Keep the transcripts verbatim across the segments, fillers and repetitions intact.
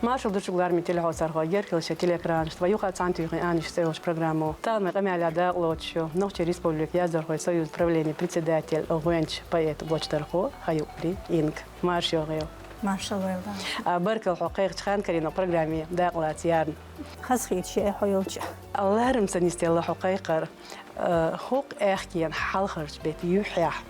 Маршал ду шуга, лараме телехьовсархой, геркалаш телекранаш тӀа ва юха цхьана туьйхин Аниш цӀе йолча программо. Таханлай къамаьл дакъа лоацаш ю Нохчийн Республика яздархой союза правлени председатель, гӀоьнча поэт, гочдархо Хаюпри Инга. Маршал йоагӀийла. Маршал йоагӀийла. А, баркал хьо кхайкхача хана карийна программе дакъа лаца ярна. Хазахеташ я хьо йолча. Ларам ца нисделла хьо кхайкхар. Э, хӀокху аьхкенан хьалхарчу беттан юьххьехь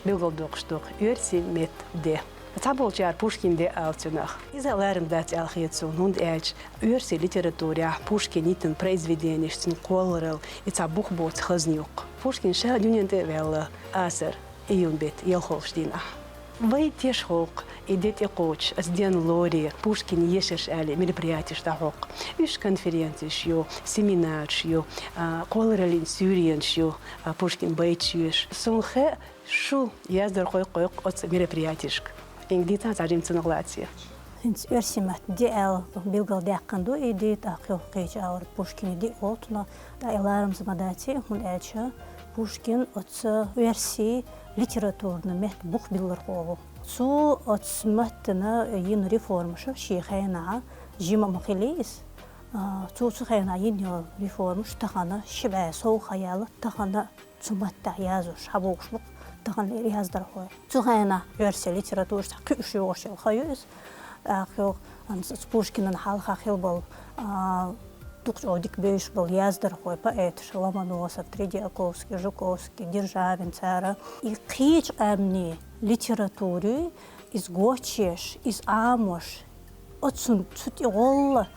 билгалдоккхуш ду-кх оьрсийн меттан де. Цхьаболчара Пушкин де ала цунах. Иза ларам дац аьлла хета суна, хӀунда аьлча оьрсийн литературехь Пушкина йитина произведенеш, цуьнан кхолларалла, и цхьа бух боцу хазна ю-кх. Пушкин ша дуьнен тӀе а ваьлла, асар июнь беттан ялхолгӀачу дийнахь. Вай тешхо-кх и де тӀекхочуш, оцу денна лорий Пушкина ешарш аьлла мероприятеш дӀахьо-кх. Уьш конференцеш ю, семинарш ю, а, кхоллараллин суьйренаш ю, а, Пушкина байташ йоьшуш. Суна хаьа, шу яздархой кхойкху оцу мероприятешка. Инга, дийцахьа цхьа жимма цунах лаций. ХӀинца оьрсийн маттан де аьлла билгалдаьккхина ду и де, тӀаккха юха кхечу агӀор Пушкина де олу цунах, тӀаккха и ларамза ма даций, хӀунда аьлча Пушкин оцу оьрсийн литературни меттан бух биллархо ву. Цо оцу маттана йина реформаш шен хенахь, жима ма хилий иза. А, цо цу хенахь йина йолу реформаш тахана ши бӀе сов хан яьлла, тахана цу маттахь яздеш хьабогӀуш бу-кх таханлера яздархой. Цу хенахь оьрсийн литературехь кхуьуш йогӀуш йолу хан ю иза. ТӀаккха йогӀу, хӀинца Пушкинан хьалха хилла болу, а, дукха чӀогӀа дика бевзаш болу яздархой, поэташ: Ломоносов, Тредиаковский, Жуковский, Державин, цара. И кхечу къаьмнийн литератури иза гочъеш, иза Ӏамош, оцунна цу тӀе гӀолла,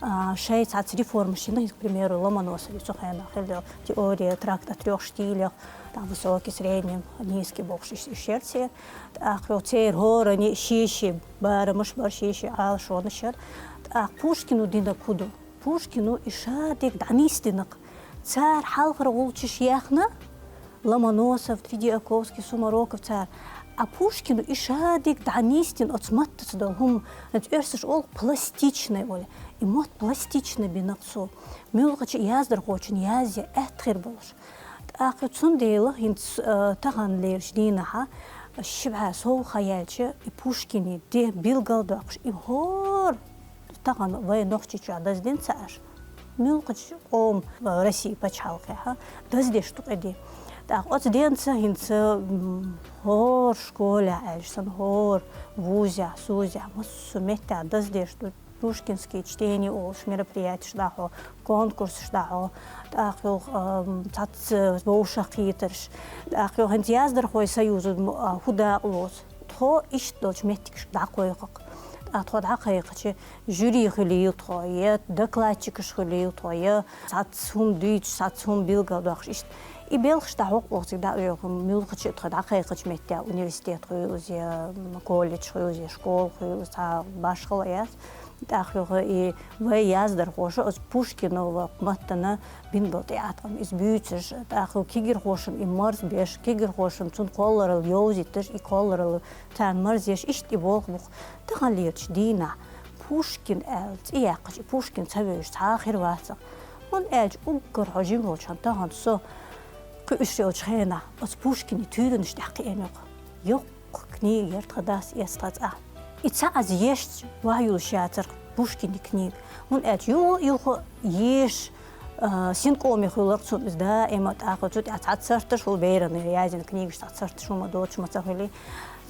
а, шайн цхьацца реформаш йина, к примеру, Ломоносовн цу хенахь хилла йолу теория, тракт о трёх штилях, там высокий, средний, низкий бохуш, уьш, уьш яра церан. ТӀаккха йогӀу церан хӀораннан шен-шен барамаш бара, шен-шен Ӏалашонаш яра. ТӀаккха Пушкино динарг хӀун ду? Пушкино и шадерг дӀанисдинарг. Цара хьалхара гӀулчаш яьхна, Ломоносов, Тредиаковский, Сумароков цара. А Пушкино и шадерг дӀанисдина оцу маттаца долу хӀума, хӀинца оьрсаша олу пластичный олий. И мотт пластичный бинарг цо. Муьлххачу яздархочун язъян аьтта хир болуш. ТӀаккха цундела хӀинца, э, таханлерчу дийнахь, ши бӀе сов хан яьлча, и Пушкинан де билгалдоккхуш, и хӀора тахана вайн Нохчийчохь даздина ца Ӏаш. Муьлххачу къоман, э, Россин пачхьалкхехь даздеш ду-кх и де. ТӀаккха оцу денца хӀинца, м, хӀора школехь аьлча санна, хӀора вузехь, сузехь, массо а меттехь даздеш ду. Пушкинские чтения олуш мероприятеш дӀахьо, конкурсаш дӀахьо, тӀаккха йогӀу, ам, цхьацца вовшахкхетарш, тӀаккха йогӀу хӀинца яздархойн союзо, м, а, хӀун дакъа лоцу. Тхо иштта долчу меттигашка дӀакхойкху-кх. ТӀаккха тхо дӀакхайкхича, жюри хуьлийла тхо, я докладчикаш хуьлийла тхо, я цхьацца хӀума дуьйцуш, цхьацца хӀума билгалдоккхуш, иштта. И белхаш дӀахьо-кх оха цига дӀа а оьху, муьлххачу а тхо дӀакхайкхинчу меттехь, университет хуьлу иза, я колледж хуьлу иза, я школа хуьлу иза, цхьа башхалла яц. ТӀаккха йогӀу и вай яздархоша оцу Пушкино вай маттана бина болу тӀеӀаткъам иза буьйцуш, тӀаккха йогӀу кегирхошна и марзбеш, кегирхошна цунна кхолларалла йовзийташ, и кхолларалла царна марзъеш, иштта и болх бу-кх. Таханлерчу дийнахь Пушкин аьлла цӀе яьккхича, и Пушкин ца вевзаш цхьа а хир вац-кх. ХӀунда аьлча уггар хьо жима волчу хьан тахана со кхуьуш йолчу хенахь оцу Пушкинан туьйранаш тӀехь кхиъна ю-кх. Йоккха книга яра тхан дас эцна цкъа. И цкъа а езаш ваха йолуш яцара Пушкинан книга. ХӀунда аьлча юха а, юха а езаш, а, синкъоме хуьлура цунна иза даима, тӀаккха цу тӀехь цхьацца сарташ хуьлу, берана язйина книгаш цхьацца сарташ хӀума доцуш ма ца хуьлий.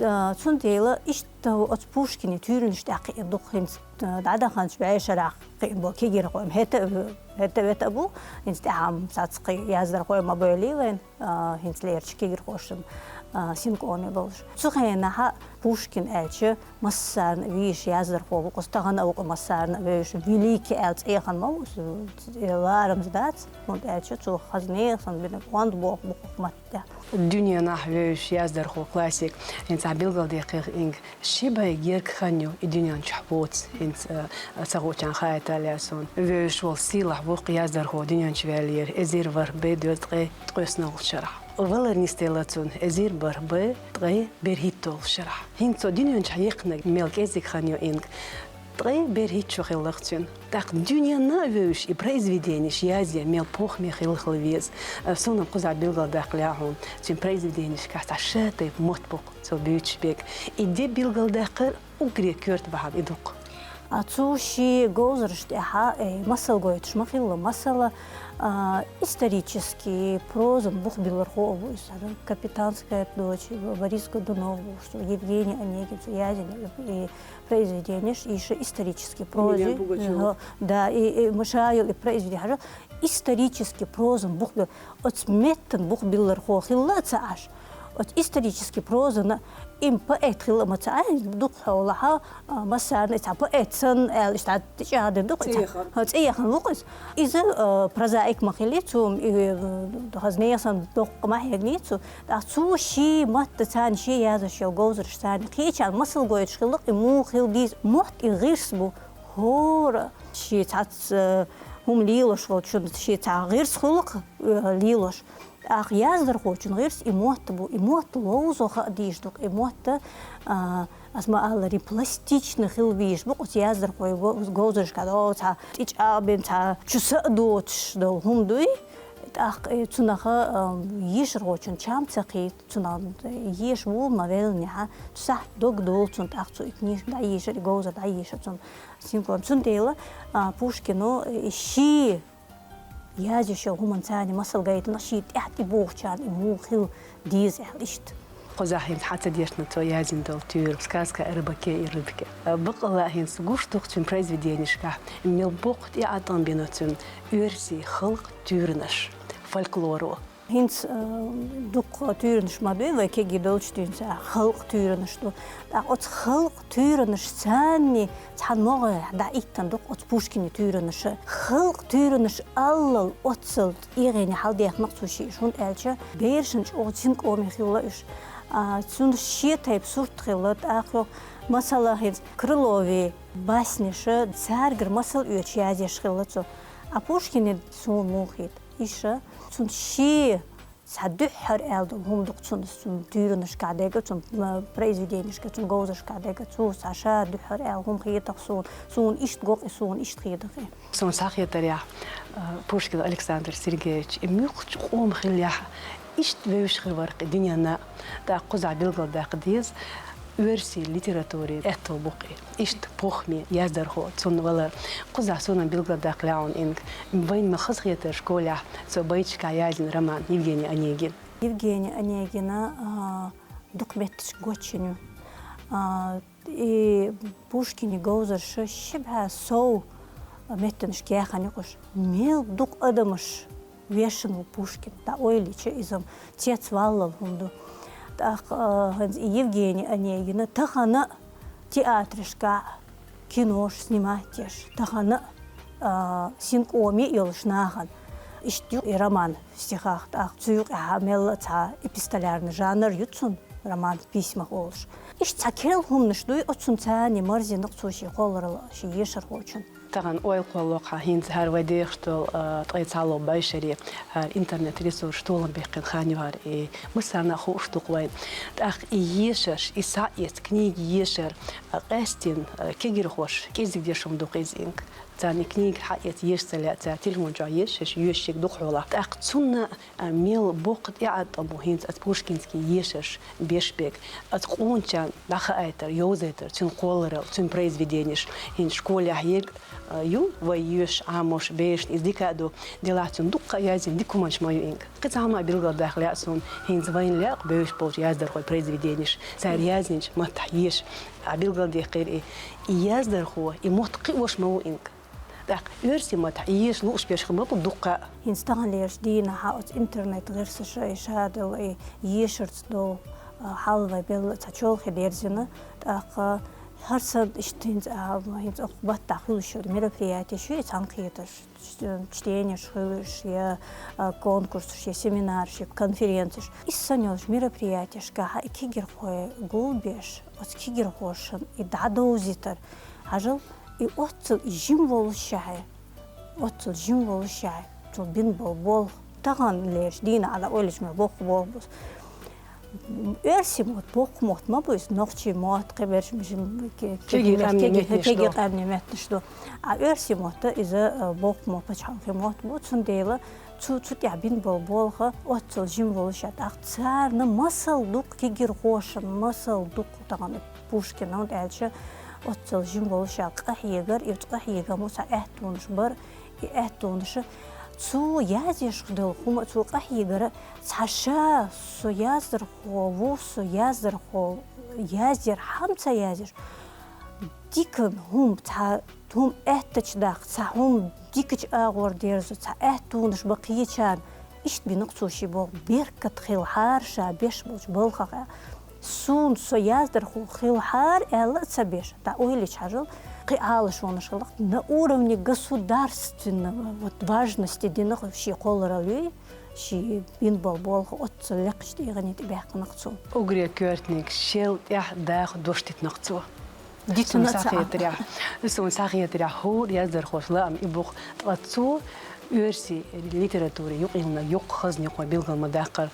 А, цундела иштта оцу Пушкинан туьйранаш тӀехь кхиъна ду-кх хӀинца, а, дӀадаханчу бӀешарахь кхиъна болу кегирхой. ХӀета а, хӀета а, вета а бу, хӀинца тӀаьхьа-м цхьацца кхин яздархой ма бевлли вайн, а, хӀинцалерчу кегирхошна, а, синкъоме болуш. Цу хенахь Пушкин аьлча массарна а вийша яздархо ву-кх иза, тахана а ву-кх массарна а вевзаш, великий аьлла цӀе яхана ма ву иза, ларамза дац, хӀунда аьлча цо хазне а санна бинарг онда боху бу-кх оцу маттехь. Дуьненахь вевзаш яздархо, классик, хӀинца билгалдаьккхира Инга. Ши бӀе гергга хан ю и дуьнен чохь воцу, хӀинца, а, ца гучахь хаийталла суна. Вевзаш волу сийлахь воккха яздархо дуьнен чу ваьллера эзар ворхӀ бӀе дезткъе ткъоьсналгӀачу шарахь. Валар нисделла цунна эзар бархӀ бӀе ткъе берхӀитталгӀачу шарахь. ХӀинца цо дуьнен чохь яьккхинарг мел кӀезиг хан ю, Инга. Ткъе берхӀитта шо хилла-кх цуьнан. ТӀаккха дуьненна а вевзаш и произведенеш язъян мел похӀма хилла хила веза. А, суна-м кхузахь билгалдаккха лаьа хьуна, цуьнан произведенешкахь цхьа шатайпа мотт бу-кх цо буьйцуш берг. И де билгалдаккхар уггаре коьрта бахьана и ду-кх. А цу ший говзараш тӀехьа, э, масал гойтуш ма хилла, масала, а, исторический прозан бух биллархо а ву иза, Капитанская дочь, Борис Годунов ву, цу Евгений Онегин, цу язъяьй произведенеш, иштта исторический проза. Емельян Пугачёв. Ага, да, и, и Мишаил, и произведени хьажал, исторический прозан бух бил-, оцу меттан бух биллархо хилла а ца Ӏаш. Оцу исторический прозана им поэт хилла а ма ца Ӏай, дукха хьолахьа, а, массарна и цхьа поэт санна аьлла, иштта тӀечӀагӀдина ду-кх иза. ЦӀе яхана. ХӀа, цӀе яхана ву-кх иза. Иза, а, прозаик ма хилли цу, и, э, хаза нехан доккха ма хьегний цу. ТӀаккха цу ший матта царна, ший язъеш йолу говзарш царна кхечарна масал гойтуш хилла-кх и муха хила деза. Мотт и гӀирс бу. ХӀора шен цхьацца, э, хӀума лелош волчун шен цхьа гӀирс хуьлу-кх, э, лелош. ТӀаккха яздархочун гӀирс и мотт бу. И мотт ловзо хаа дезаш ду-кх. И мотт, а, ас ма-аллара, пластичный хила везаш бу-кх оцу яздархойн го-, говзаршкахь, о, цхьа тӀечӀагӀбина, цхьа чу са а доцуш долу хӀума дуй. ТӀаккха, э, цунах, а, ешархочун чам ца кхета, цунах, э, еша ву ма веллинехь, цу сахьт дог долу цунна, тӀаккха цу и книжка дӀаешар, и говзар дӀаешар цунна синком. Цундела, а, Пушкино, э, шен язъеш йолу хӀуманца царна масал гайтина, шен тӀаьхьа тӀебогӀучарна и муха хила деза аьлла иштта. Кхузахь хӀинца хьан ца дешна цо язйина долу туьйра, «Сказка о рыбаке и рыбке». Бакъалла хӀинца гуш ду-кх цуьнан произведенешкахь, мел боккха тӀеӀаткъам бина цуьнан оьрсийн халкъан туьйранаш, фольклоро. ХӀинца, э, дуккха туьйранаш ма дуй вай кегий долчу дуьйна, цара халкъан туьйранаш ду. ТӀаккха оцу халкъан туьйранаш царний цхьана могӀарехь дӀаиттина ду-кх оцу Пушкинан туьйранаш. Халкъан туьйранаш аллал оццул тӀегӀане хьаладехна-кх цо шиъ, хӀунда аьлча берашна чӀогӀа синкъоме хилла уьш. А, цуьнан шен тайпа сурт хилла, тӀаккха, масала, хӀинца Крыловн баснеш, цаьргара масал оьцуш язъеш хилла цо. А Пушкинан суна муха хета, иштта, цуьнан шен цхьа дуьххьара аьлла долу хӀума ду-кх цуьнан, цуьнан туьйранашкахь дерг а, цуьнан, м, произведенешкахь, цуьнан говзаршкахь дерг а, цо цхьа ша дуьххьара аьлла хӀума хета-кх суна, суна иштта го-кх и, суна иштта хета-кх и. Суна схьахетарехь, а, Пушкин Александр Сергеевич, и муьлххачу къоман хиллехь, иштта вевзаш хир вара-кх и дуьненна, тӀаккха кхузахь билгалдаккха деза, оьрсийн литературин аьтту бу-кх и. Иштта похӀме, яздархо цунна валар. Кхузахь суна билгалдаккха лаьа хьуна, Инга, вайна ма хазахетара школехь цо байташкахь язйина роман «Евгений Онегин». Евгений Онегина, а, дукха метташка гочйина ю. А, и Пушкинан говзарш ши бӀе сов меттанашка яьхна ю-кх уьш. Мел дукха адамаш вешан ву Пушкин, дӀаойлийча, иза-м цецваллал хӀума ду. ТӀаккха, а, хӀинца и Евгений Онегина тахана а театрашкахь кинош снимать еш, тахана а, а, синкъоме а йолуш нахана. Иштта ю и роман в стихах, тӀаккха цу юкъехь мелла а цхьа эпистолярный жанр ю цуьнан, роман в письмах олуш. Иштта цхьа керла хӀуманаш дуй, оцунца царний марзина-кх цо шен кхолларалла шен ешархочун. Тахана ойла кхоллалахь, хӀинца хӀара вай дехаш долу, а, ткъе цхьалгӀа бӀешаре, хӀара интернет-ресурсаш толам баьккхина хан ю хӀара, и массарна а хууш ду-кх вайна. ТӀаккха и ешарш, и схьаэца книга ешар, а, къаьстина, а, кегирхоша кӀезиг деш хӀума ду-кх иза, Инга. Царна и книга схьаэца еша ца лаьа, цара телефон чохь езаш, еш, еш ерг ду-кх хьолахь. ТӀаккха цунна, а, мел боккха тӀеӀаткъам бу хӀинца оцу Пушкинский ешарш беш берг. Оцу къоначарна дӀахаийтар, йовзийтар цуьнан кхолларалла, цуьнан произведенеш. ХӀинца школехь ерг, а, ю, вай йоьшуш, Ӏамош, берашна иза дика а ду, делахь цуьнан дуккха а язйина дика хӀуманаш ма ю, Инга. Кхин цхьа хӀума билгалдаккха лаьа суна, хӀинца вайна лаьа-кх бевзаш болчу яздархойн произведенеш, цара яздинчу маттахь еша. А билгалдаккхийра и, и яздархо, и мотт кхиош ма ву, Инга. ТӀаккха оьрсийн маттахь еша лууш берш хир ма бу дуккха а. ХӀинца таханлерчу дийнахь оцу интернет-гӀирсаша и шадолу и ешарца долу, а, хьал вай белла цхьа чолхе дерзина. ТӀаккха хӀара санна иштта хӀинца, а, хӀинца окху баттахь хуьлуш йолу мероприятеш ю и цхьаьнакхетарш, ч-, чтениеш хуьлуш я, а, конкурсаш я, семинараш я, конференцеш. Иза санна йолчу мероприятешкахь и кегирхой гулбеш, оцу кегирхошна и дӀадовзийтар. Хьажал, и оццул и жима волушехь, оццул жима волушехь, цо бина болу болх, таханлерчу дийнахь а дан ойлачу мел боккха болх бу. Оьрсийн мотт боккха мотт ма бу иза, нохчийн мотт, кхиберш мишин ке-, кегий кегий къаьмнийн кегий, меттанаш кегий ду. Къаьмнийн меттанаш ду. А оьрсийн мотт иза, э, боккха мотт, пачхьалкхийн мотт бу, цундела цу, цу тӀехь бина болу болх оццул жима волушехь, тӀаккха царна масал ду-кх кегирхошна, масал ду-кх тахана Пушкина, хӀунда аьлча Оццул жима волуш къахьегар, и къахьега мо цхьа аьттонаш бар, и аьттонаш цо язъеш долу хӀума цо къахьегара цхьа ша со яздархо ву, со яздархо язъяр хьама ца язъеш. Дика хӀума цхьа хӀума аьттачу даккха, цхьа хӀума дикачу агӀор дерзо, цхьа аьттонаш бан кхечарна, иштта бина-кх цо ши болх, беркат хилахьара ша беш болчу балхах. Суна со яздархо хилахьара аьлла а ца беш, дӀа ойла йича хьажал, кхин а Ӏалашонаш хилла-кх, на уровне государственного вот важности дина-кх шен кхолларалла юй, шен бина болу болх оццул лекхачу тӀегӀане тӀебаьккхина-кх цо. Уггаре коьртаниг шел тӀаьхьа даха дош дитина-кх цо. Дитина ца схьахетарехь, суна схьахетарехь, хӀора яздархоша лаам и бу-кх, ткъа цо оьрсийн литературин юкъаялниг йоккха хазна ю-кх вай билгал ма-даккхара.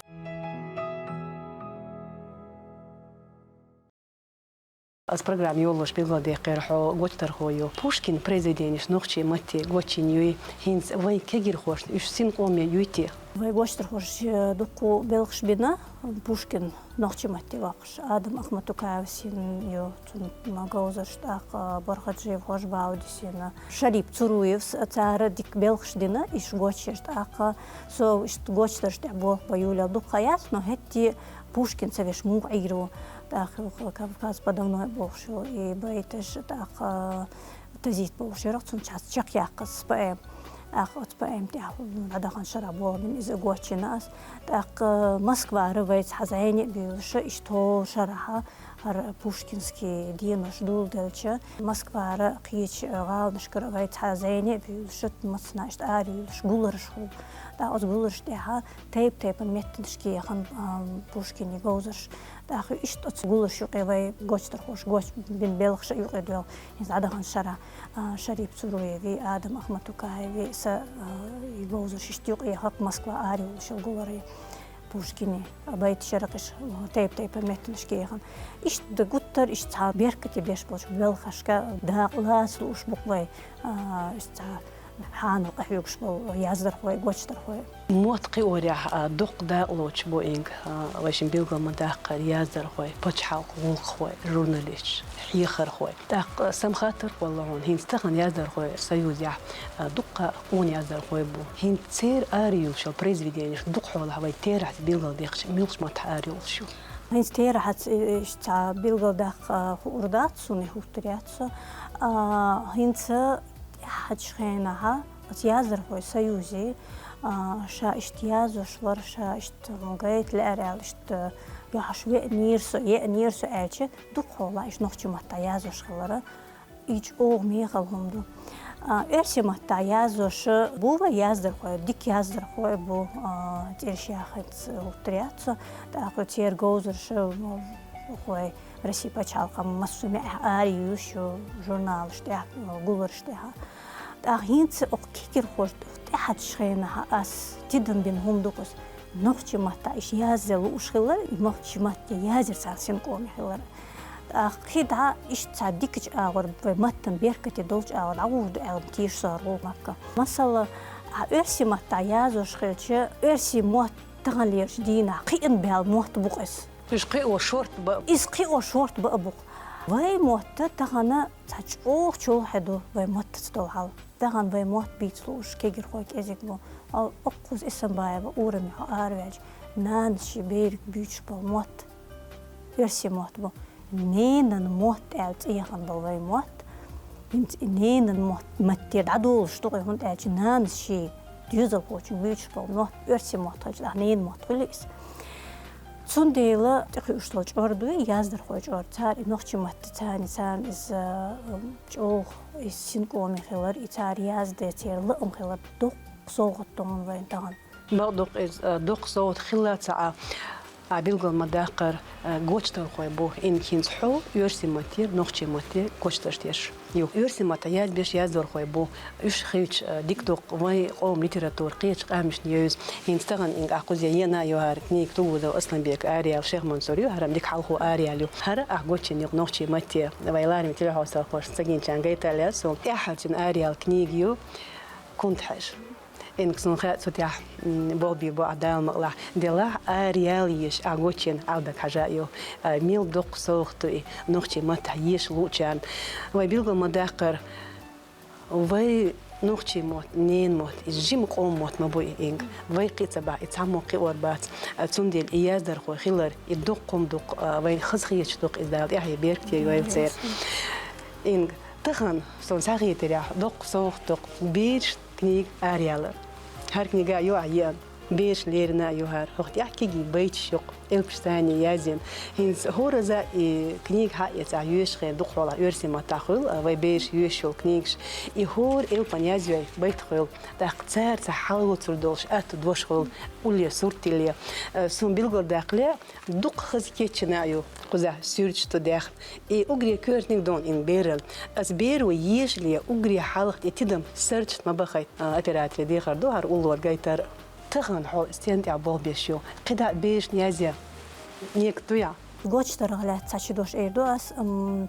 Ас программа йолалуш билгалдаьккхира хьо гочдархо ю. Пушкин произведенеш нохчийн матте гочйина юй, хӀинца вайн кегийрхошна уьш синкъоме юй те? Вай гочдархоша дуккха белхаш бина Пушкин нохчийн матте воккхуш. Адам Ахматукаевс йина ю цуьнан говзарш, тӀаккха Бархаджиев Хож-Баудис йина, Шарип Цуруевс, цара дика белхаш дина, уьш гочйеш, тӀаккха со иштта гочдарш тӀехь болх бан йолаелла дуккха ха яц, но хӀетте Пушкин ца веш муха Ӏийр ву. ТӀаккха Кавказ подо мной бохуш ю и байташ, тӀаккха Тазит бохуш яра-кх цуьнан чекхъяьккхина поэма. ТӀаккха оцу поэман тӀехь дӀадаханчу шарахь болх бина иза гочйина ас. ТӀаккха Москвара вай цхьа зӀене а буьйлуш, иштта хӀора шарахь хӀара пушкинский денош доладелча, Москвара кхечу гӀаланашкара вай цхьа зӀене а буьйлуш, массанхьа иштта араюьйлуш гуларш хилла. ТӀаккха оцу гуларшна тӀехь тайп-тайпана меттанашка яхана, ам, Пушкинан говзарш. ТӀаккха иштта оцу гуларшна юкъе вай гочдархоша гочбина белхаш а юкъе доьлху. ХӀинца дӀадаханчу шарахь, а, Шарип Цуруеви, Адам Ахматукаеви, сан, а, и говзарш иштта юкъе яхара-кх Москва араюьйлуш йолу гуларш. Пушкинан байташ яра-кх уьш, тайп-тайпана меттанашка яхана. Иштта гуттар а иштта цхьа беркате беш болчу белхашка дакъа лаца лууш бу-кх вай, а, иштта цхьа хьанал къахьоьгуш болу яздархой, гочдархой. Мотт кхиорехь, а, дуккха дакъа лоцуш бу инга, а, вайшимма билгал ма-даккхара, яздархой, пачхьалкхан гӀуллакххой, журналисташ, хьехархой. ТӀаккха сан хаттар а кхолла хьуна, хӀинца тахана яздархой союзехь, а, дуккха къона яздархой бу. ХӀинца церан араюьйлуш йолу произведенеш дукхахьолахь вай терахьца билгалдехча, муьлхачу маттахь араюьйлуш ю? ХӀинца терахьца, э, иштта цхьа билгалдаккха хуур дац суна, хӀуттур яц со. А, хӀинца тӀаьхьарчу хенахь оцу яздархой союзе, а, ша иштта язъеш вара, ша иштта, м, гайта лаьара аьлла, иштта юьхьаш веанера со, еанера со аьлча, дукхахьолахь иштта нохчийн маттахь язъеш хилар. И чӀогӀа мехала хӀума ду. А, оьрсийн маттахь язъеш бу вай яздархой, дика яздархой бу, а, цӀераш яххьица хӀуттур яц со, тӀаккха церан говзарш, м, вай Россин пачхьалкхана массо а маьӀехь араюьйлуш ю журналаш тӀехь, гуларш тӀехь. ТӀаккха хӀинца оцу кегийрхошна тӀаьхьарчу хенахь ас тидам бина хӀума ду-кх ас. Нохчийн маттахь иштта язъян лууш хилар, и нохчийн матте язъяр царна синкъоме хилар. ТӀаккха кхин дӀа иштта цхьа дикачу агӀор, вай маттана беркате долчу агӀор дӀагӀур ду аьлла тешаш ю хӀара гӀуллакх. Масала, хьан оьрсийн маттахь язъеш хилча, оьрсийн мотт таханлерчу дийнахь кхиъна баьлла мотт бу-кх иза. Уьш кхио шорта баа. Иза кхио шорта баа бу-кх. Вай мотт тахана цхьа чӀогӀа чолхе ду вай маттаца долу хьал. Тахана вай мотт бийца лууш кегийрхой кӀезиг бу. Ал Оккхуза Исамбаева ураме хьо араваьлча, нанас шен берега буьйцуш болу мотт оьрсийн мотт бу. Ненан мотт аьлла цӀе яхана болу вай мотт. ХӀинца и ненан мотт, матте дӀадолуш ду-кх и, хӀунда аьлча нанас шен доьзалхочуьнга буьйцуш болу мотт, оьрсийн мотт хилча, ненан мотт хуьлу иза. Цундела тӀекхуьуш долу чкъор дуй, яздархой чкъор. Цара и нохчийн матте царна, царна иза, м, чӀогӀа иза синкъоме хилар, и цара язде церан лаам хилар доккха совгӀат ду хьуна вайна тахана. Бакъ доккха иза, а, доккха совгӀат хилла ца Ӏа, а, билгал ма-даккхара, а, гочдархой бу, инга хӀинца хьо оьрсийн маттера нохчийн матте гочдарш деш. Ю, оьрсийн маттахь язбеш яздархой бу, уьш хилча, а, дика ду-кх вайн къоман литература кхечу къаьмнашна евза. ХӀинца тахана инга ахь кхуза еана а ю хӀара книга Тугузов Асланбека араяьлла, Шихмансура ю, хӀара-м дика хьалхо араяьлла ю. ХӀара ахь гочйина ю-кх нохчийн матте, вай лараме телехьосталхошна ца гиначарна гайталла яц суна. ТӀаьххьарчун араяьлла книга ю «Кунтхьежа». Инг сун хаа цу тяхь болби бо а Дала мукълахь, делахь араяла еш а гочен Ӏалбек хьажа йо. Мел доккха совгӀат ду и нохчий маттахь еш лучарна. Вай билгал ма даккхара, вай нохчий мотт, нен мотт, и жима къом мотт ма бу и инг. Вай кхи ца бахь, и цхьаммо кхиор бац. Цундела и яздархой хилар, и дуккхум дукх, вайн хаза хеташ дукх, из Дала тӀаьхье беркате йойла церан. Инг, тахан сон сагӀетарехь доккха совгӀат дукх, бераш книга араяла. ХӀара книга а ю а еана, бераш лерина а ю хӀара. ХӀокх тӀехь кегий байташ юкъ, элпаш цани язйина. ХӀинца хӀораза и книга хьаэца йоьшхе дукхахьолахь оьрсийн маттахь хуьлу, вай бераш йоьшуш йолу книгаш. И хӀора элпан язйой байт хуьлу. ТӀаккха цара ца хьалоцур долуш атта дош хуьлу, улле суртилле. Сун билгал даккхале, дукха хаза кечйина а ю, кхузахь суьрташ ду дехна. И уггаре коьртаниг дон ин беран. Ас беро ешале уггаре хьалха тӀе тидам сарчат ма бахай, операторе дехар ду хӀара уллор гайтар. Тахан хьо стен тӀехь болх беш ю? КхидӀа берашна язъян некъ дуй? Гочдарах лаьцна цхьа ши дош эр ду ас. М,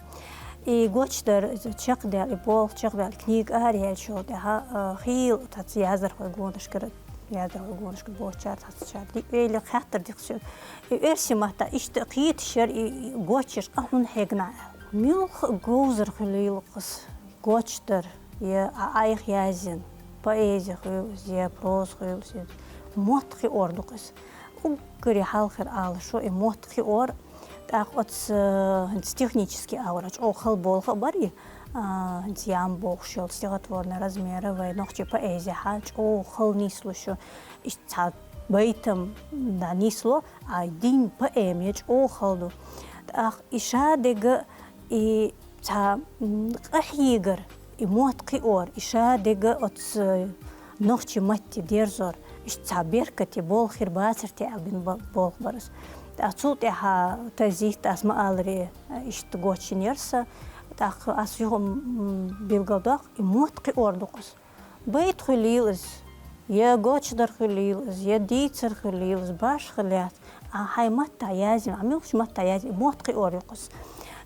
и гочдар иза чекхдаьлла, и болх чекхбаьлла, книга араяьллачул тӀаьхьа, а, хийла цхьацца яздархой гонашкара, яздархой гонашкара боцучара цхьаццачара. Ди-, эли хаттар дикха соьга. И оьрсийн маттахь иштта кхеташ яра, и, и гочъеш къа хӀунда хьегна аьлла. Муьлхха а говзар хуьлийла кхуза. Гочдар, я а айхьа язйина, поэзи хуьлу иза, я проза хуьлу иза. Мотт кхиор ду кхуза. Уггаре хьалхара ала шу и мотт кхиор, тӀаккха оцу, э, хӀинца технически агӀор чӀогӀа хала болх а бара и, а, хӀинца ям бохуш йолу стихотворный размера вай нохчийн поэзехьа чӀогӀа хала нислуш ю. Иштта цхьа байтам дӀа нисло, а дин поэме чӀогӀа хала ду. ТӀаккха и шадерг и цхьа, м, къахьегар, и мотт кхиор, и шадерг оцу нохчийн матте дерзор, иштта цхьа беркате болх хир бацар те аьлла бина бо-, болх бар ас. ТӀаккха цул тӀаьхьа тезит ас ма аларе, иштта гочйина яра сан. ТӀаккха ас юха, м, билгалдоккху, и мотт кхиор ду кхуза. Байт хуьлийла иза, я гочдар хуьлийла иза, я дийцар хуьлийла иза, башха лаьцна. А хьайн маттахь язйина, а муьлхачу маттахь язйина, мотт кхиор ю кхуза.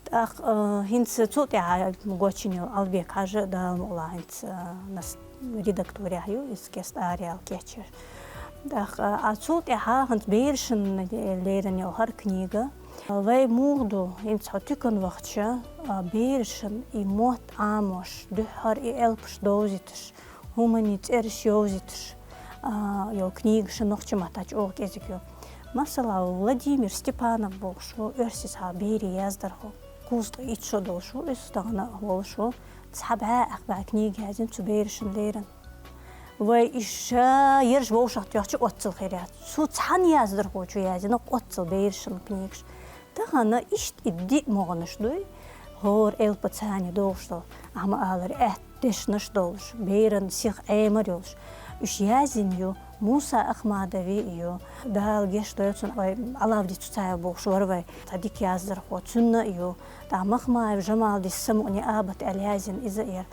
ТӀаккха, а, хӀинца цул тӀаьхьа гочйина йолу Албек-Хьаьжа, Дала мукълахь, хӀинца, а, нас редакторехь ю, иза кеста араяьлла кечъеш. ТӀаккха, а, цул тӀаьхьа хӀинца берашна лерина йолу хӀара книга. Вай муха ду, хӀинца хьо туькан вахча, а, берашна и мотт Ӏамош, дуьххьара и элпаш довзуьйтуш, хӀуманийн цӀераш йовзуьйтуш, а, йолу книгаш нохчийн маттахь чӀогӀа кӀезиг ю. Масала, Владимир Степанов бохуш ву, оьрсийн цхьа берийн яздархо, кхузткъе итт шо долуш ву, иза тахана а волуш ву, цхьа бӀе ах бӀе книга язйина цу берашна лерина. Вай иша ерш вовшахтоьхча оццул хир яц. Цу цхьана яздархочо язйина оццул берашна книгаш. Тахана иштта и диъ могӀанаш дуй, хӀора элпа царна догӀуш долу, ахьа ма-аллара, аьтта дешнаш долуш, беран сиха Ӏемар йолуш. Уьш язйина ю, Муса Ахмадови ю, Дала гечдойла цунна, вай Алавди Цуцаев бохуш вара вай, цхьа дика яздархо, цунна а ю, тӀаккха Махмаев Жамалдис «Самукъане абат» аьлла язйина иза а яра.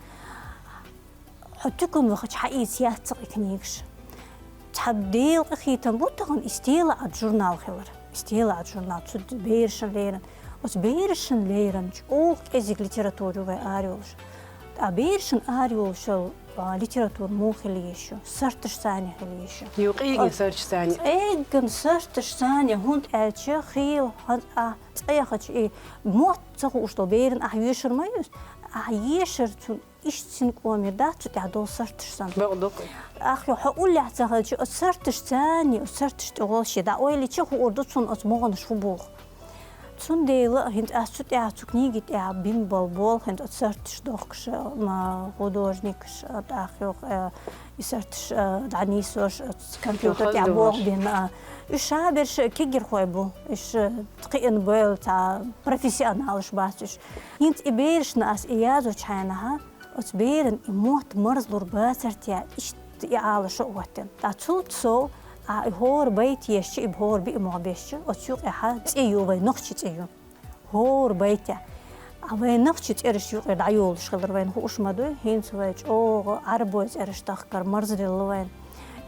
Хьо туькан вахча хьаийца яц цхьа и книгаш. Цхьа Делан къинхетам бу тахана и «СтелаӀад» журнал хилар. «СтелаӀад» журнал, цу берашна лерина. Оцу берашна лерина чӀогӀа кӀезиг литература ю вай арайолуш. Ткъа берашна арайолуш йолу, а, литература муха хила еза ю? Сарташ царна хила еза ю. Юкъиган сарташ царна. Циган сарташ царна, хӀунда аьлча хийла хьан а цӀа яхача и мотт ца хууш долу берана ахь йоьшур ма ю иза. Ахь ешар цунна иштта синкъомера дац цу тӀехь долу сарташ санна. Бакъ ду-кх. Ахь хьо уллехь ца хилча, оцу сарташ царна, оцу сарташ тӀе гӀолла шен дӀа ойла йича хуур ду цунна оцу могӀанаш хӀун боху. Цундела хӀинца ас цу тӀехь, цу книги тӀехь бина болу болх хӀинца оцу сарташ дохкуш, ма, художникаш, а, тӀаккха юха, а, и сарташ, а, дӀанисош, а, компьютер тӀехь болх бина, а. Уьш шаберш кегирхой бу, уьш, а, кхиъна бевлла цхьа профессионалаш бац уьш. ХӀинца и берашна ас и язвачу хьайнахьа, оцу беран и мотт марзлур бацар те, иштта и Ӏалашо а хӀоттина. Ткъа цул сов, а, и хӀора байт ешча, и хӀора биъ могӀа бешча, оцу юкъехьа цӀе ю, вай нохчийн цӀе ю. ХӀора байтехь. А вай нохчийн цӀераш юкъе дӀайолуш хилар вайна хууш ма дуй, хӀинца вай чӀогӀа Ӏарбой цӀераш дахкар марзделла вайна.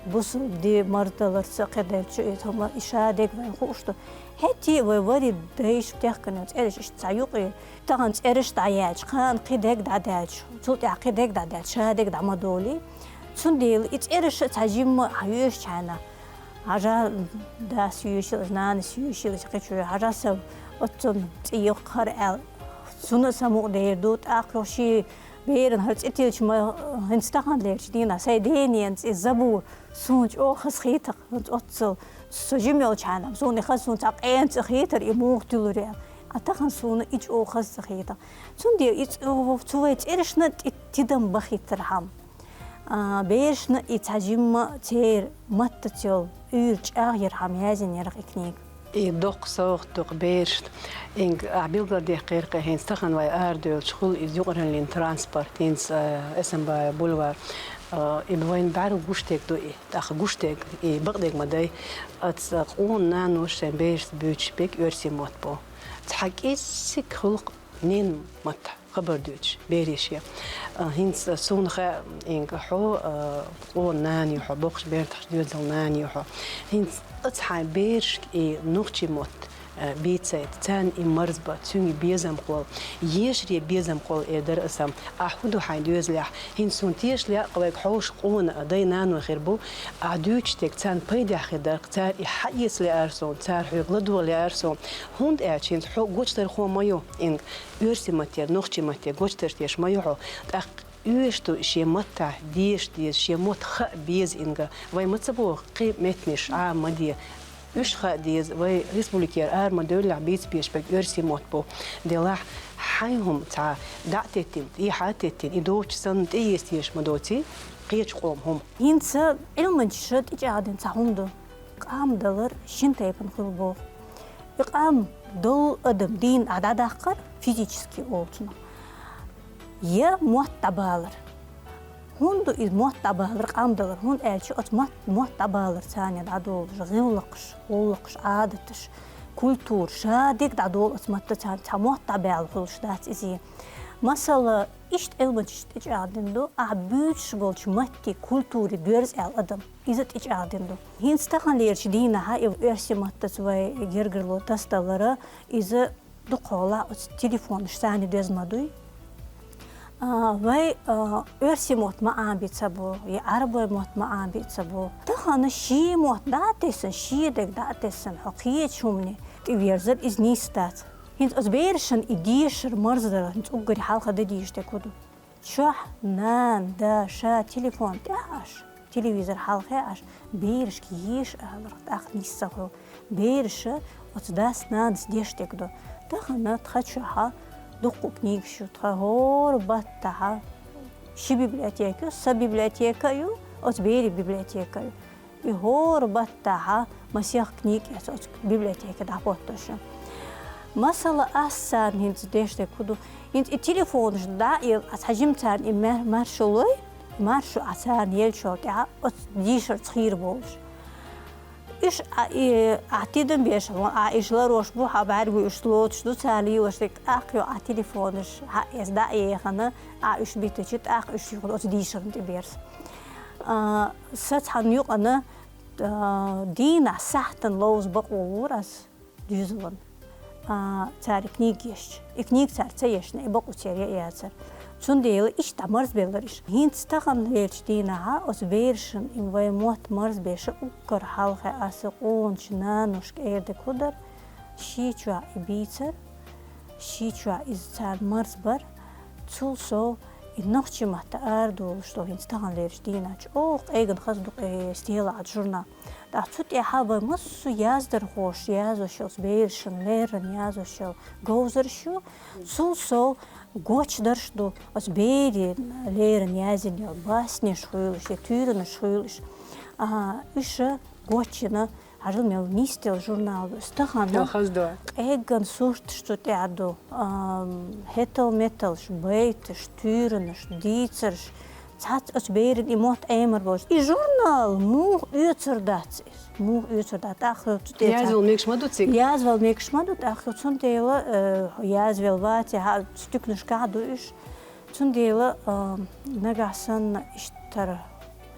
Бусалба дин марздаларца кхидерчу иза хӀума и шадерг вайна хууш ду. ХӀетте а вай вари дайша техкана цӀераш иштта цхьа юкъе. Тахана цӀераш дӀаяьлча, кхана кхидерг дӀадаьлча, цул тӀаьхьа кхидерг дӀадаьлча, шадерг дӀа ма долий. Цундела и цӀераш а цхьа жимма а хьоьшучхьана, хьажа дас йоьшилаш, нанас йоьшилаш, кхечу хьажа са оццун цӀе йоккхар аьлла, цунна а самукъа дер ду, тӀаккха ши беран хӀара цӀе тилча ма, хӀинца таханлерчу дийнахь сайн денен цӀе Забур, суна чӀогӀа хазахийтар, хӀинца оццул со жима йолчхьана, суна и хаза, суна цхьа къена цӀе хийтар, и муха тилур аьлла. А тахана суна и чӀогӀа хаза ца хийтар. Цундела и цӀе, цу вай цӀерашна тӀе тидам бахийтархьама. А, берашна и цхьа жимма церан маттаца йолу уьйр чӀагӀъярхьама язйина яра и книга. И доккха совгӀат ду-кх берашна. Инга, ахь билгалдаьккхира-кх, хӀинца тахана вай арадевлча хуьлу иза юкъараллин транспорт, хӀинца, а, Эсамбаев бульвар. А, и вайна бӀаьрла гуш дерг ду и, тӀаккха гуш дерг, и бакъдерг ма дай. Оцу къона наноша шайн берашца буьйцуш берг оьрсийн мотт бу. Цхьа кӀеззиг хуьлу-кх ненан матта хабар дуьйцуш бераше. А, хӀинца суна хаьа, Инга, хьо, а, къона нана ю хьо, боккхачу бертахь доьзалан нана ю хьо. ХӀинца оцу хьайн берашка и нохчийн мотт, а, бийцайта, царна и марзбан, цуьнга безам кхолла, ешаре безам кхолла эр дара аса. Ахь хӀун ду хьайн доьзалехь? ХӀинца суна тешале а, вайга хьоьжуш къона а, дай-наной хир бу, ахь дуьйцуш дерг царна пайдехь хир дара-кх, цара и хьаэца лаьара суна, цара хьоьга ладогӀа лаьара суна. ХӀунда аьлча хӀинца хьо гочдархо ма ю, Инга. Оьрсийн маттера, нохчийн маттера гочдарш деш ма ю хьо. ТӀаккха оьшуш ду шен маттахь деша деза, шен мотт хаа беза, Инга. Вай ма ца боху, кхин меттанаш Ӏама ма де. Уьш хаа деза, вай республикера ара ма девллехь, бийца безаш берг оьрсийн мотт бу. Делахь, хьайн хӀума цхьа дӀа а теттина, тӀехьа а теттина, и доцуш санна тӀеэца езаш ма доций кхечу къоман хӀума. ХӀинца Ӏилманчаша тӀечӀагӀдина цхьа хӀума ду. Къам далар шина тайпана хуьлу боху. И къам долу адам дийна а дӀадаккхар, физически олу цунах, я мотт дӀабалар. ХӀунда ду иза мотт дӀабалар, къам далар? ХӀунда аьлча оцу мотт, мотт дӀабалар царна дӀадолуш гӀиллакхаш, гӀуллакхаш, Ӏадаташ, культура, ша дерг дӀадолу оцу маттаца, цхьа мотт дӀабаьлла хуьлуш дац иза. Масала, иштта Ӏилманчаша тӀечӀагӀдина ду, ахь буьйцуш болчу маттан культурин доьрза аьлла адам. Иза тӀечӀагӀдина ду. ХӀинца таханлерчу дийнахьа и оьрсийн маттаца вай гергарло тасадалара, иза дукхахьолахь оцу телефонаш санна доьзна ма дуй. А, вай, а, оьрсийн мотт ма Ӏамабе ца боху, я Ӏарбойн мотт ма Ӏамабе ца боху. Тахана шен мотт дӀа а тесна, шен дерг дӀа а тесна, хьо кхечу хӀумане тӀеверзар, иза нийса дац. ХӀинца оцу берашна и дешар марздар, хӀинца уггаре хьалха дан дезаш дерг хӀун ду? Чохь нана, да, ша телефон тӀехь Ӏаш, телевизор хьалхе Ӏаш, берашка еша аларх тӀаккха нийса ца хуьлу. Бераша оцу дас-нанас деш дерг ду. Тахана тхан чохьа дуккха книгаш ю, тхан хӀора баттахьа ши библиотека ю, сан библиотека а ю, оцу берийн библиотека а ю. И хӀора баттахьа масех книга эца оцу библиотеке дӀахӀоттош ю. Масала, ас царна хӀинца деш дерг хӀун ду? ХӀинца и телефонаш дӀа а елла, ас хьажим царна и мар-, маршо лой, маршо а царна еллачул тӀаьхьа оцу дешарца хийра болуш. Уьш а, и, а тидам беш, а, уьш ларош бу, хьан бӀаьрго уьш лоцуш ду, царна лелаш дерг, тӀаккха йо а телефонаш, хьан эс дӀа а ехана, а уьш битачи, тӀаккха уьш юха оцу дешарна тӀе берза. А, сан цхьана юкъана, а, дийнахь сахьтана ловза бакъо вора ас доьзалан. А, цара и книга ешча. И книга цара ца ешна, и бакъо церан яцара. Цундела иштта марзбелларш. ХӀинца таханлерчу дийнахьа оцу берашна и вай мотт марзбеш уггар хьалхе аса къоначу наношка эр дерг хӀун дара, шен чохь и бийцар, шен чохь иза царна марзбар, цул сов и нохчийн матта арадолуш долу хӀинца таханлерчу дийнахь чӀогӀа къегина хаза ду-кх и «Стеллаат» журнал. ТӀаккха цу тӀехьа вай массо а яздархоша яздеш йолу, берашна леррина яздеш йолу говзарш ю, цул сов гочдарш ду, оцу берийн леррина яздина йолу баснеш хуьлуш, я туьйранаш хуьлуш. А, уьш гочйина, хьажал мел нисделла журнал ду. Стахана къегган сурташ цу тӀехь ду. Ам, хӀетал-металш, байташ, туьйранаш, дийцарш. Цхьацца оцу беран и мотт Ӏемар болуш. И журнал муха оьцур дац иза? Муха оьцур дац? ТӀаккха цу тӀе язъяла мегаш ма ду цига? Язъяла мегаш ма ду, тӀаккха цундела, э, язъяла вац, хьан стуьгнашкахь ду уьш. Цундела, а, нагахь санна иштта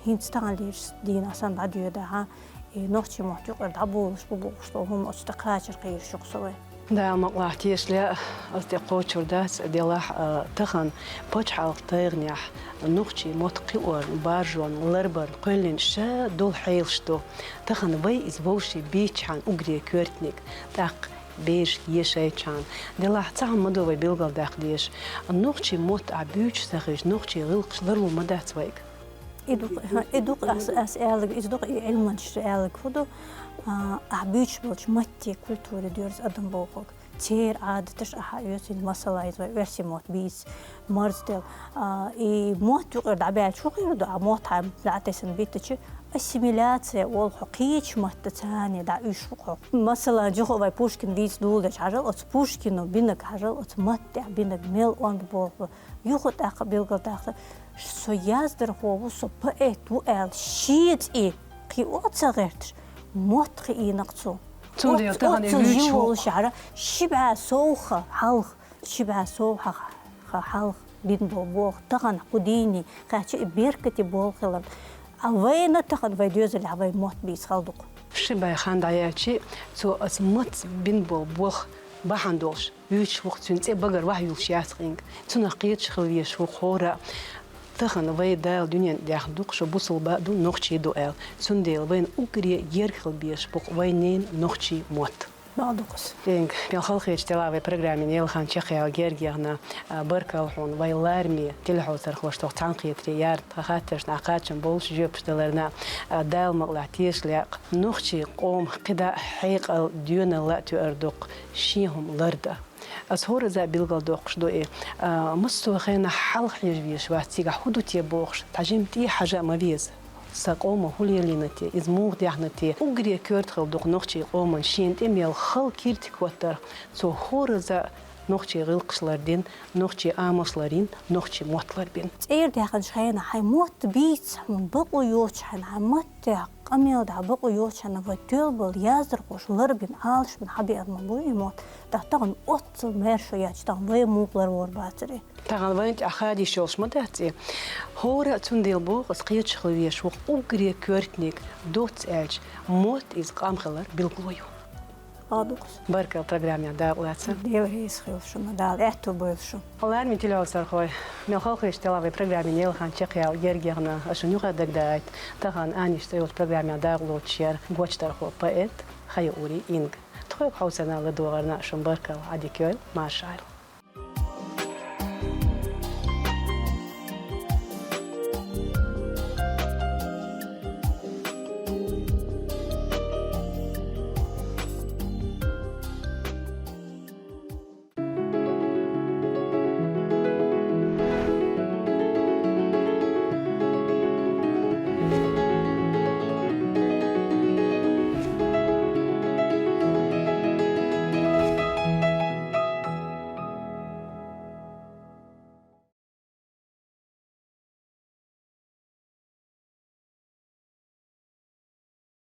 хӀинца таханлерчу дийнахь санна дӀадоьдахь, и нохчийн мотт юкъара дӀаболуш бу бохуш долу хӀума оцу тӀе кхачар кхийраш ю-кх со вай. Дала мукъалахь, тешале, аз тӀе кхочур дац, делахь, а, тахан пачхьалкхан тайгӀанехь нохчийн мотт кхиорна, баржорна, ларбарна кхоьллина ша долу хьелаш ду. Тахан вай иза вовшийн бийцчахьана уггаре коьртаниг, тӀаккха бераш ешайчахьана. Делахь цхьа хӀума ма ду вай билгалдаккха дезаш. Нохчийн мотт ахь буьйцуш ца хилча, нохчийн гӀиллакхаш ларлур ма дац вайга. И ду-кх, и ду-кх ас, ас аьлларг, иза ду-кх и Ӏилманчаша аьлларг фу ду, а, ахь буьйцуш болчу матте, культуре доьрзу адам бохург. Церан Ӏадаташ ахь оьцийна, масала, иза вай оьрсийн мотт бийца, марзделла. А, и мотт юкъара дӀабаьлча хӀун хир ду, а мотт хьайн дӀа а тесна биттича, ассимиляция олу, хьо кхечу матта царна дӀа уьш ву хьо. Масала, юха а вай Пушкин вийца дуьйладелча, хьажал оцу Пушкино бинарг, хьажал оцу матта тӀехь бинарг мел онда болх бу. Юха тӀаккха билгалдаккха, со яздархо ву, со поэт ву аьлла, шен цӀе кхио а ца гӀерташ, мотт кхиийна-кх цо. Цундела оццул, тахана и оццул вуьйцуш жима ву-кх. Волуш яра, ши бӀе сов ха хьалха, ши бӀе сов ха, ха хьалха бина болу болх тахана кху дийне кхаьчча и беркате болх хиларна. А вайна тахана вай доьзалехь вай мотт бийца хала ду-кх. Ши бӀе хан дӀаяьлча, цо оцу маттаца бина болу болх бахьана долуш вуьйцуш ву-кх, цуьнан цӀе багара ваха юьллуш яц-кх инга. Цунах кхеташ хила везаш ву-кх хӀора а. Тахана вай Дала дуьнен тӀе даьхна ду-кх, шу бусалба а ду, нохчи а ду аьлла. Цундела вайна уггаре герга хила безаш бу-кх вайн ненан нохчийн мотт. Бакъ ду-кх иза. Инга, мел халахеташ делахь вай программин ялхан чекхъяла герга яхна, а, баркалла хьуна, вай лараме телехьовсархошца цхьаьнакхетаре яра, тхан хаттаршна кхачам болуш жоьпаш даларна, а, Дала мукъалахь, тешале-кх. Нохчийн къоман кхидӀа а хьекъал, доьналла а тоьар ду-кх шен хӀума лардан. Ас хӀоразза а билгалдоккхуш ду и, а, массо а хенахь хьалха хьежа везаш вац, цигахь хӀун ду те бохуш, цхьа жимма тӀехьа хьажа а ма веза. Сан къомо хӀун лелийна те, иза муха даьхна те, уггаре коьрта хила ду-кх нохчийн къоман шена тӀе мел хала киртиг хӀоттарх, цо хӀоразза а нохчийн гӀиллакхаш лардина, нохчийн амалш ларйина, нохчийн мотт ларбина. ЦӀера даьхначу хенахь хьайн мотт бийца хьуна бакъо йоцуш, хьайн, хьайн маттехь къамел дахь бакъо йоцуш, хьайна вай тоьлла болу яздархоша ларбина, Ӏалашбина хьабеана ма бу и мотт. Ткъа тахана оццул маьрша яц, тахана вай муха ларвор бацара. Тахана вайна тӀехь хадийш йолуш ма дац и. ХӀора а цундела боху, ас кхеташ хила везаш ву-кх уггаре коьртаниг, доцца аьлча, мотт иза къам хилар билгало ю. Бакъ ду-кх иза. Баркалла программехь дакъалаца. Дела реза хуьлда шуна, Дала аьтто бойла шун. Лараме телехьовсархой, мел халахеташ делахь вай программин ялхан чекхъяла герга яхна, ас шуна юкъара дагадоуьйту, тахана Аниш цӀе йолчу программехь дакъалоцуш яра гочдархо, поэт Хаюри Инга. Тхоьга хьовсарна ладогӀарна шуна баркалла, Ӏадика йойла, марша Ӏайла.